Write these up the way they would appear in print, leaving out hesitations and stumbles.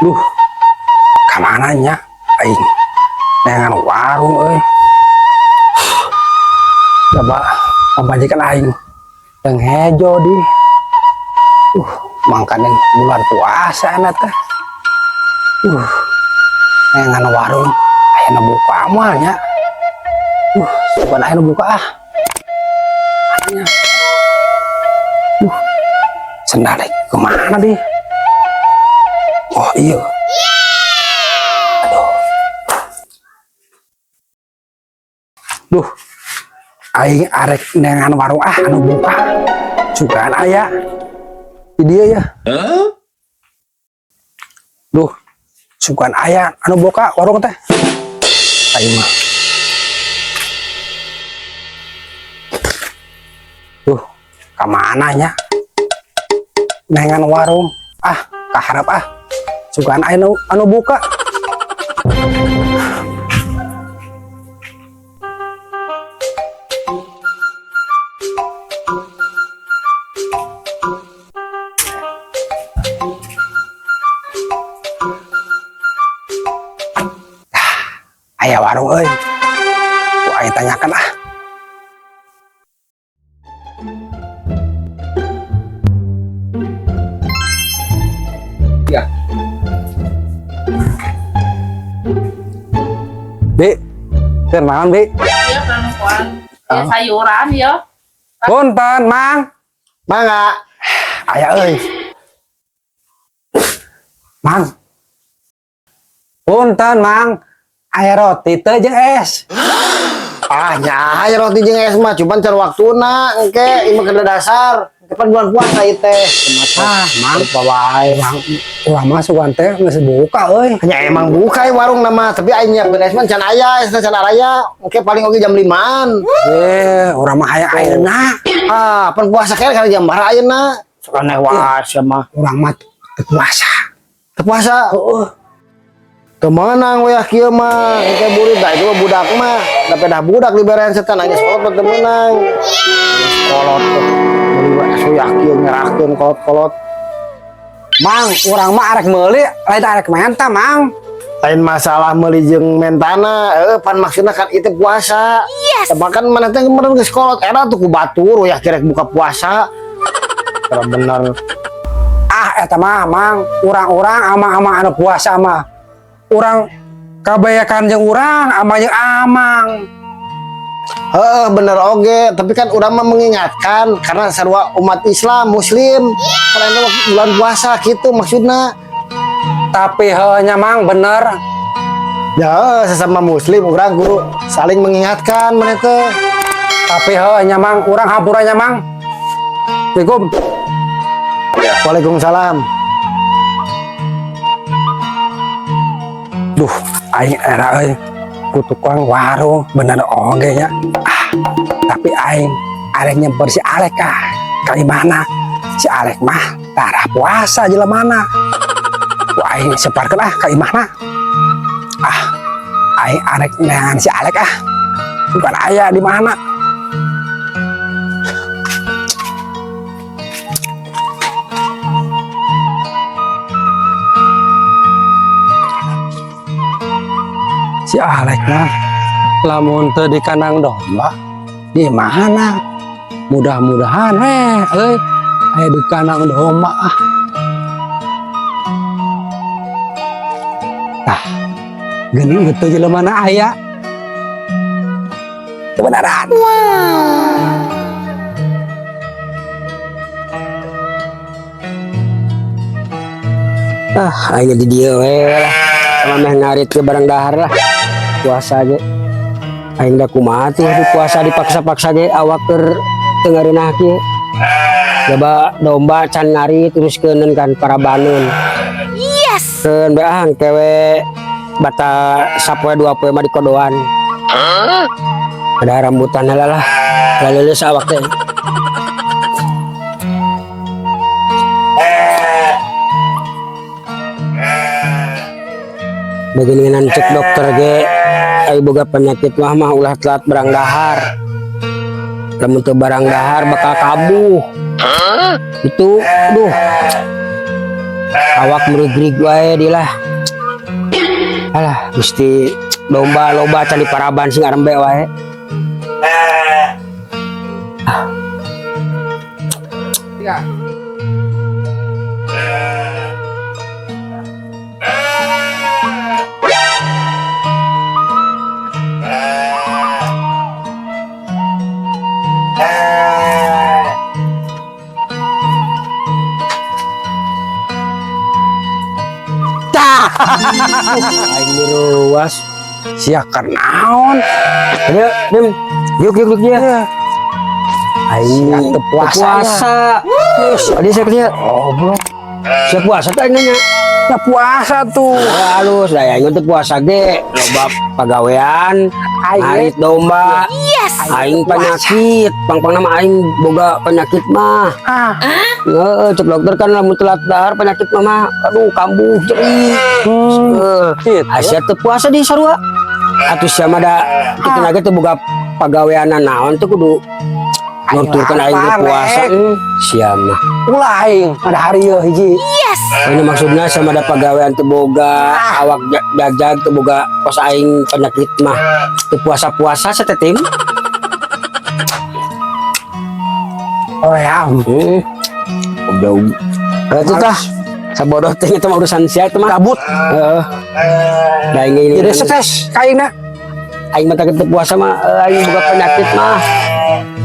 Duh, kamana nya aing neangan warung euy. Coba pamajikan aing yang hejo di. Mangkaning bulan puasa na teh. Neangan warung aya nu buka moal nya. Sugan aya nu buka ah. Nya. Sendal kemana di? Oh iya. Aduh. Duh. Aing arek neangan warung ah anu buka. Sugan aya. Di dia ya. Duh. Sugan aya anu buka warung teh. Aing mah. Duh, kamana nya? Neangan warung. Ah, kaharap ah. Sugan aya anu buka. Aya warung euy. Ku aing tanyakan ah. Ya. Bi, keur naon, Bi? Iya, perempuan. Ya, sayuran ya. Punten, Mang. Mangga. Aya euy. Mang. Punten, Mang. Aya roti teu jeung es. Ah, nya aya roti jeung es mah, cuman can waktuna engke ieu mah keur dasar. Kapan bulan puasa ieu teh? Ah, Mang. Lupa wae. Urang urang mah sugan teh geus buka euy. Nya emang buka warung nama, tapi aing nyiapkeun es mah can aya, esna can araya. Engke paling oge jam 5-an. Eh, urang mah hayang ayeuna. Ah, pan puasa kaya kana jam bara ayeuna. Sok aneh wae sia mah. Urang mah teu puasa. Teu puasa. Heeh. Teu meunang we kieu mah, engke burit da itu mah budak mah. Da pedah budak diberean setan aja sekolot mah teu meunang. Kolot teh. Meuli we asuya kieu nyerahkeun kolot-kolot. Mang, urang mah arek meuli, lain arek menta, Mang. Lain masalah meuli jeung mentana, pan maksudna kan itu puasa. Yes. Kan mana teh kemarin geus kolot era tuh ku batur ya kirek buka puasa. Kalau bener. Ah, eta mah, Mang, urang-urang amang-amang anu puasa mah. Urang kabayakan jeung urang, amang jeung amang. Heeh, bener oge, tapi kan urang mah mengingatkan karena sarua umat Islam, Muslim. Karena itu bulan puasa gitu maksudna. Tapi heuh nya Mang bener. Ya, sesama Muslim urang guru saling mengingatkan mana teh. Tapi heuh nya Mang, urang hampura nya Mang. Assalamualaikum. Waalaikumsalam. Duh, aing era euy. Ku tukang warung bener oge nya. Ah, tapi aing arek nyemper si Alek ah. Kali mana? Si Alek mah tara puasa jelemana. Ku aing separkeun ah ka imahna. Ah, aing arek neangan si Alek ah. Bukan aya di mana. Si Alek mah lamun teu di kandang domba di mana? Mudah-mudahan euy aya di kandang domba ah. Tah, geuning teu jelema aya. Kebenaran. Ah, aing di dieu we lah. Sama meh ngarit ke barang dahar lah. Puasa ge. Aing da kumaha tuh di puasa dipaksa-paksa ge awak keur teu ngareunah kieu. Coba domba can ngarit terus keuneun kan para banun. Yes. Keun bae ah engke we batal sapoe dua poe mah dikodoan. Ada rambutan heula lah. Laleuleus awak teh. Beginian cek dokter ge ai boga penyakit mah ulah telat barang dahar. Lamun teu barang dahar bakal kabuh. Itu duh. Awak merigrig wae di lah. Alah, Gusti, domba loba can diparaban sing arembe wae. Ya. Aing diruas. Sia kenaon? Ayo, Dim. Yuk, yuk, yuk, ya. Aing Sia teu puasa. Puasa. Terus, adi saya kerja. Oh, belum. Sia puasa teh aing nanya. Ya puasa tuh. Ya, halus, da aing teu puasa ge, loba pagawean, Aing ngarit domba. Yes. Aing penyakit, pang-pang nama aing boga penyakit mah. Ah, Heeh, cek dokter kan lamun telat dahar penyakit mah, aduh kambuh jadi. Heeh. Gitu. Sia teu puasa di sarua. Atuh sia mah da kitu na ge teu boga pagaweanna naon teu kudu nurturkeun aing teu puasa. Sia mah. Ulah aing pada hari ieu hiji. Yes. Ini maksudnya sama ada pagawean teu boga awak jagjag teu boga kos aing penyakit mah. Teu puasa-puasa satetim. Oh ya. Goblok. Itu tah sabodoh teh itu mah urusan sia itu mah. Gabut. Heeh. Da aing ini Jadi stres kaina. Aing mah teu puasa mah aing boga penyakit mah.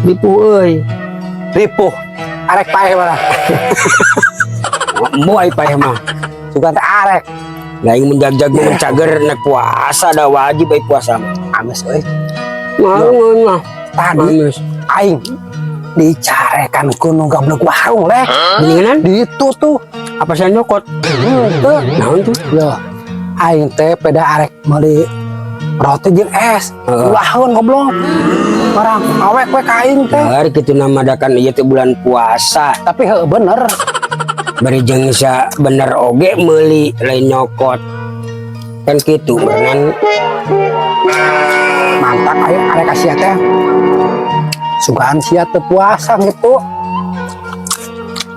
Ripuh euy. Ripuh. Arek paeh malah. Embo aing paeh mah. Sugan teh arek. Da aing mun jagjag mun cager nek puasa da wajib aing puasa mah. Ames euy. Mah mah. Tadi Ames. Aing dicarekan ku nu gablek warung lek. Geninganan? Di itu tuh. Apa saya nyokot? Henteu. Naon tuh? Loh, aing teh peda arek meuli roti jeung es. Heeh. Ulaheun goblok. Orang awek we ka aing teh. Hari kitu nama dakan ieu teh bulan puasa. Tapi heuh bener. Bari jeung sia bener oge meuli lain nyokot. Kan kitu berenang. Mantap aing arek ka sia teh. Sugan sia teu puasa gitu.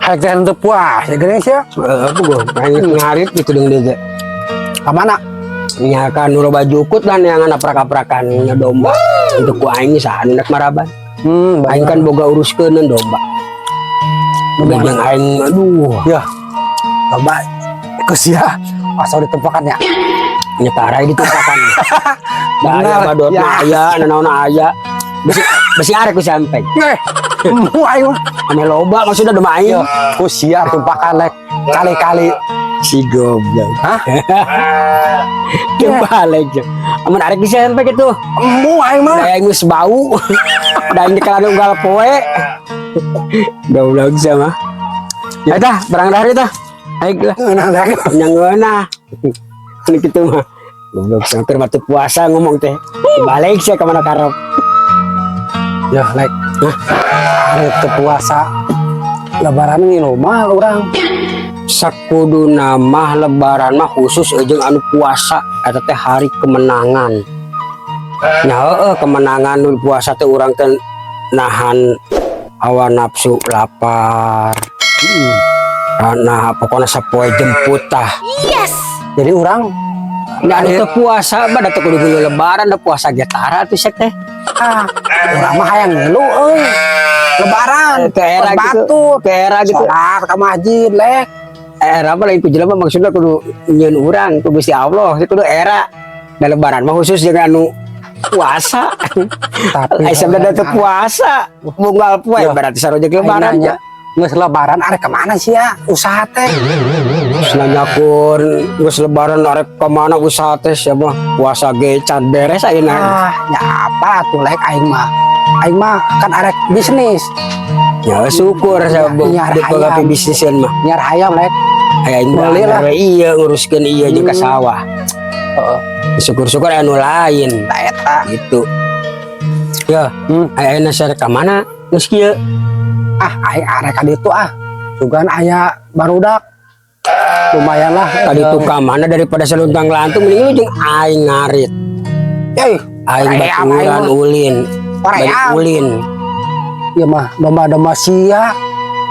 Arek teh teu puasa geuning sia. Heeh, puguh aing ngarit gitu deung deui ge. Ka mana? Nya kan nu loba jukut lah neangan aprak-aprakan nya domba. Untuk ku aing saha nu nek maraban. Aing kan boga uruskeun domba. Domba jeung aing aduh. Ya. Domba ku sia asal ditumpakan ya. Nya tarai ditumpakan. Da aya Bener. badotna Ya. aya, nanaonna aya. Besi besi arek ku sampe. Ngeh. Mu aing mah. Ame loba maksudna domba aing. Ya, ku sia tumpakan lek kali-kali. Si goblok. Hah? Kebalik. Amun arek bisa sampe gitu. Emu aing mah. Da aing geus bau. Da aing dikalana unggal poe. Goblok sia mah. Ya tah, barang dahar tah. Aing lah. Ngeunah lek. Nya ngeunah. Ini kitu mah. Goblok sangker mah teu puasa ngomong teh. Balik sia ka mana karep. Ya lek. Arek teu puasa. Lebaran ngilu mah urang. Sakuduna mah lebaran mah khusus jeung anu puasa eta teh hari kemenangan. Nah heueuh kemenangan nu puasa teh urang teh nahan hawa nafsu lapar. Nah pokona sapoe jemput tah. Yes. Jadi urang Nah, anu teu puasa mah da teu kudu ngilu lebaran da puasa ge tara atuh sia teh. Ah, urang mah hayang ngilu euy. Lebaran Ke era gitu. Batur. Ke era gitu. Salat ka masjid lek. Era apa lain ku jelema maksudna kudu nyieun urang ku Gusti Allah kudu era. Da lebaran mah khusus jeung anu puasa. Tapi Ai sabda teu puasa, munggal poe Ya. berarti sarojek lebaran nanya, geus lebaran arek ka mana sih ya usaha teh? Geus nanyakeun geus lebaran arek ka mana usaha teh sia mah puasa ge can beres ayeuna. Ah, nya apa atuh lek aing mah. Aing mah kan arek bisnis. Ya syukur saya Nyar boga hayam. bisniseun mah. Nyar hayam lek. Aya aing mah Meuli lah. we ieu nguruskeun ieu jeung ka sawah. Heeh. Syukur-syukur anu lain Tah eta. gitu. Ya, aya ayeuna sia ka mana geus kieu? Ah, aing arek ka ditu ah. Sugan aya barudak. Lumayan lah. Ka ditu ka mana daripada saluntang lantung mending lu jeung aing ngarit. Eh, Aing Hoream, baturan aing mah. ulin. Hoream. Bari ulin. Ieu mah domba-domba sia.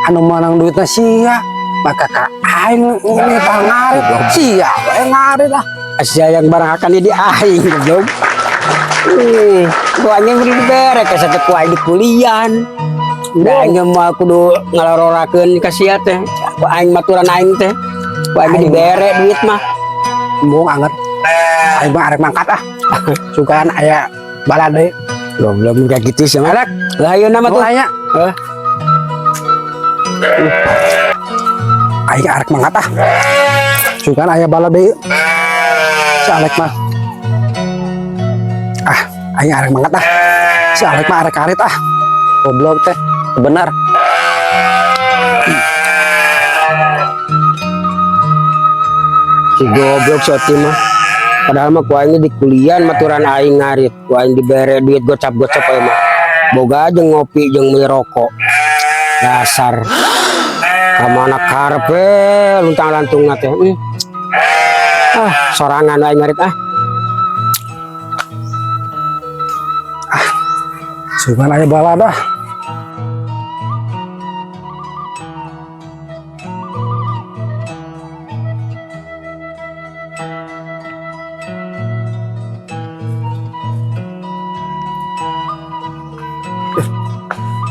Anu menang duitna sia. Maka ka aing ini tah ngarit. Sia we ngarit ah. Sia yang barang akan di aing goblok. Ku aing beri dibere ka satu ku aing di kulian. Da aing mah kudu ngalororakeun ka sia teh. Ku aing maturan aing teh. Ku aing dibere duit mah. Embung anget. Aing mah arek mangkat ah. Sugan aya balad deui. Goblok kayak gitu sih mah. Arek. Lah ayeuna mah tuh. Aya. Heh. Aing arek mangkat ah. Sugan aya balad deui. Si Alek mah. Ah, aing arek mangkat ah. Si Alek mah arek karit ah. Goblok teh. Benar. Si goblok si Oti mah. Padahal mah ku aing di kulian maturan aing ngarit. Ku aing dibere duit gocap-gocap aing mah. Boga jeung ngopi jeung meuli rokok. Dasar. Ka mana karep we luntang-lantungna teh. Ah, sorangan aing ngarit ah. Sugan aya balad ah.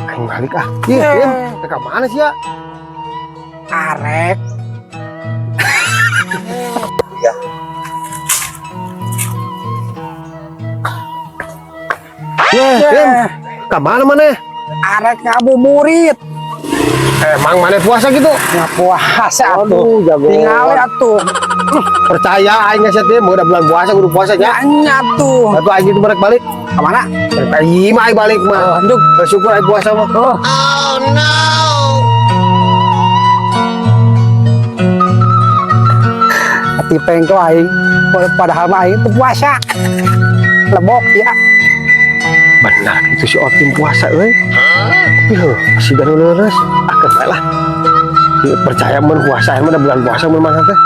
Aing balik ah. Ih, Im, teh ka mana sih ya? Arek. Yeh, Im, ka mana maneh? Arek ngabuburit. Emang maneh puasa gitu? Nggak puasa atuh. Aduh, jago. Tingali atuh. Percaya aing nya teh udah bulan puasa kudu puasa nya. Nya tuh. Atuh aing itu balik balik. Ka mana? Balik mah aing balik mah. Oh, nduk. Bersyukur aing puasa mah. Oh. Hati pengko aing. Padahal mah aing teu puasa. Lebok ya. Benar itu si Otim puasa euy. Tapi heuh, si Danu leureus. Ah keun bae lah. Percaya mun puasa mah bulan puasa mun mah teh.